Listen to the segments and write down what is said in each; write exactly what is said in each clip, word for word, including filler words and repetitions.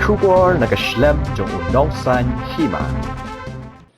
Khubor na ka shlem jong u nongsan hima.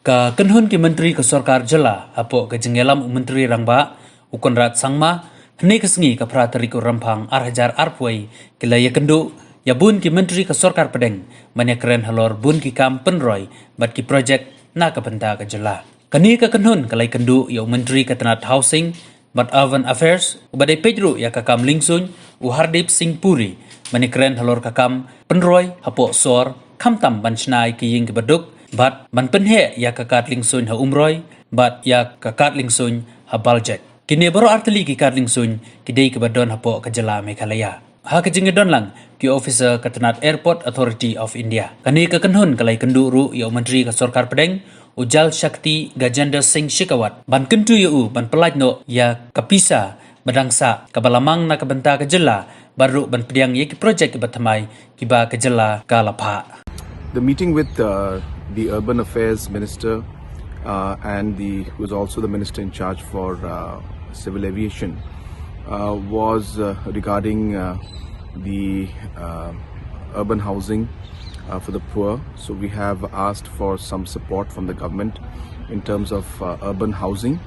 Ka kynhun ki myntri ka sorkar jylla hapoh ka jingïalam u Myntri Rangbah u Conrad Sangma hynne ka sngi ka phra tarik u Rymphang ar hajar arphew ki la ïakynduh ïa bun ki myntri ka sorkar pdeng ban ïakren halor bun ki kam pynroi bad ki projek na ka bynta ka jylla. Kane ka kynhun ka la ïakynduh ïa u Myntri ka tnat Housing bad Urban Affairs, uba dei peit ruh ïa ka kam liengsuiñ, u Hardeep Singh Puri, ban ïakren halor ka kam pynroi hapoh sor, khamtam ban shna ïa ki ïing kiba duk, bad ban pynheh ïa ka kad liengsuiñ ha Umroi bad ïa ka kad liengsuiñ ha Baljek. Kine baroh artylli ki kad liengsuiñ ki dei kiba don hapoh ka jylla Meghalaya. Ha ka jingïadon lang ki officer ka tnat Airport Authority of India. Kane ka kynhun ka la ïakynduh ruh ïa u Myntri ka sorkar pdeng, u Jal Shakti Gajendra Singh Shekhawat, ban kyntu ïa u ban pyllait noh ïa ka pisa ba dang sah kaba la mang na ka bynta ka jylla, bad ruh ban pdiang ïa ki projek kiba thymmai kiba ka jylla ka la phah. The meeting with uh, the Urban Affairs Minister uh, and the who is also the Minister in charge for uh, Civil Aviation uh, was uh, regarding uh, the uh, urban housing uh, for the poor. So we have asked for some support from the government in terms of uh, urban housing.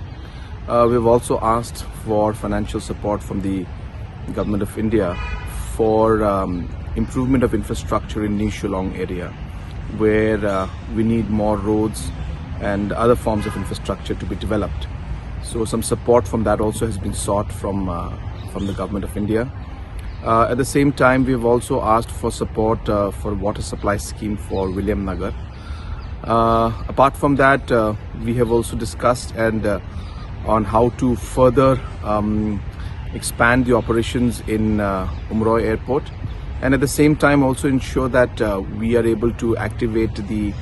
Uh, we've also asked for financial support from the Government of India for um, improvement of infrastructure in New Shillong area, where uh, we need more roads and other forms of infrastructure to be developed. So some support from that also has been sought from uh, from the Government of India. Uh, at the same time, we have also asked for support uh, for water supply scheme for William Nagar. Uh, apart from that, uh, we have also discussed and uh, on how to further um, expand the operations in uh, Umroi Airport, and at the same time also ensure that uh, we are able to activate the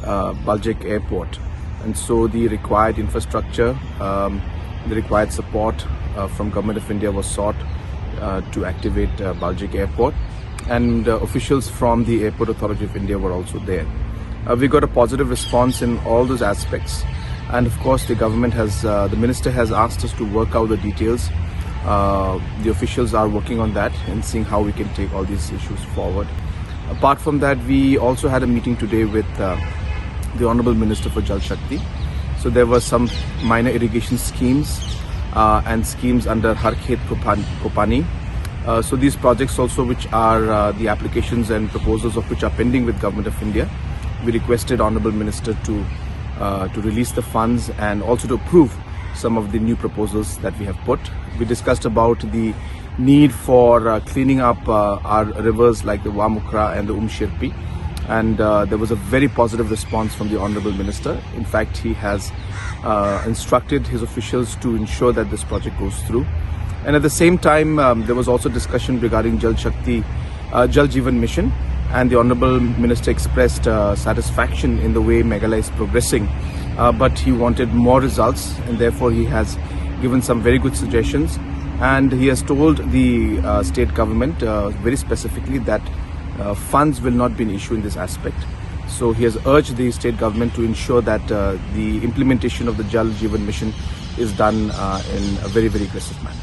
uh, Baljek Airport, and so the required infrastructure, um, the required support uh, from Government of India was sought uh, to activate uh, Baljek Airport, and uh, officials from the Airport Authority of India were also there. Uh, we got a positive response in all those aspects, and of course, the government has, uh, the minister has asked us to work out the details. Uh, the officials are working on that and seeing how we can take all these issues forward. Apart from that, we also had a meeting today with uh, the Honorable Minister for Jal Shakti. So there were some minor irrigation schemes uh, and schemes under Har Khet Ko Pan-, Ko Pani. Uh, so these projects also, which are uh, the applications and proposals of which are pending with Government of India, we requested Honorable Minister to uh, to release the funds and also to approve some of the new proposals that we have put. We discussed about the need for uh, cleaning up uh, our rivers like the Wamukra and the Umshirpi. And uh, there was a very positive response from the Honorable Minister. In fact, he has uh, instructed his officials to ensure that this project goes through. And at the same time, um, there was also discussion regarding Jal Shakti, uh, Jal Jeevan Mission, and the Honorable Minister expressed uh, satisfaction in the way Meghalaya is progressing. Uh, but he wanted more results, and therefore he has given some very good suggestions. And he has told the uh, state government uh, very specifically that uh, funds will not be an issue in this aspect. So he has urged the state government to ensure that uh, the implementation of the Jal Jeevan Mission is done uh, in a very, very aggressive manner.